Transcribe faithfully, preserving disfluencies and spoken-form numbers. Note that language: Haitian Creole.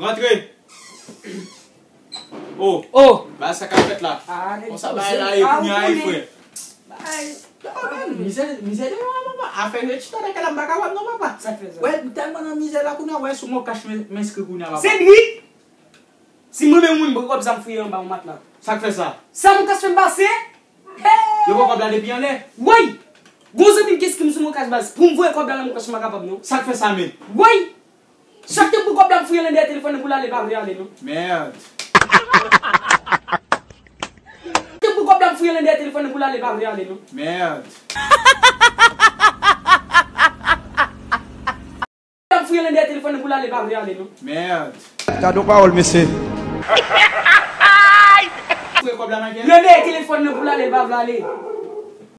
Antre. Oh. Oh. Ba sa k ap fèt la? Ah, nèg konsa bagay la ye, ah, kounya, frè. Bay. Mizè, mizè deyò a, papa. Afè yo chita nan kay la, m pa kapab non, papa. Sa k fè sa? Wè, m tèlman nan mizè la kounya, wè, sou Moncash m enskri kounya, papa. Cédric! Si mwen menm, mwen, m pran kòb sa m fouye anba yon matla. Sa k fè sa? Sa Moncash fè m pase? Hey! Yo pran kòb la depi anlè? Woy! Gon zanmi m ki enskri m sou Moncash baz. Pou m voye kòb la nan Moncash, m pa kapab non. Sa k fè sa, men? Woy! Chak te pou kòb la m fouye nan dèyè telefòn nan pou l ale, l pa vle ale non. Merde. Te pou kòb la m fouye nan dèyè telefòn nan pou l ale, l pa vle ale non. Merde. Kòb la m fouye nan dèyè telefòn nan pou l ale, l pa vle ale non. Merde. Gad yon pawòl, mesye. Fouye kòb la nan kè? Nan dèyè telefòn nan pou l ale, l pa vle ale.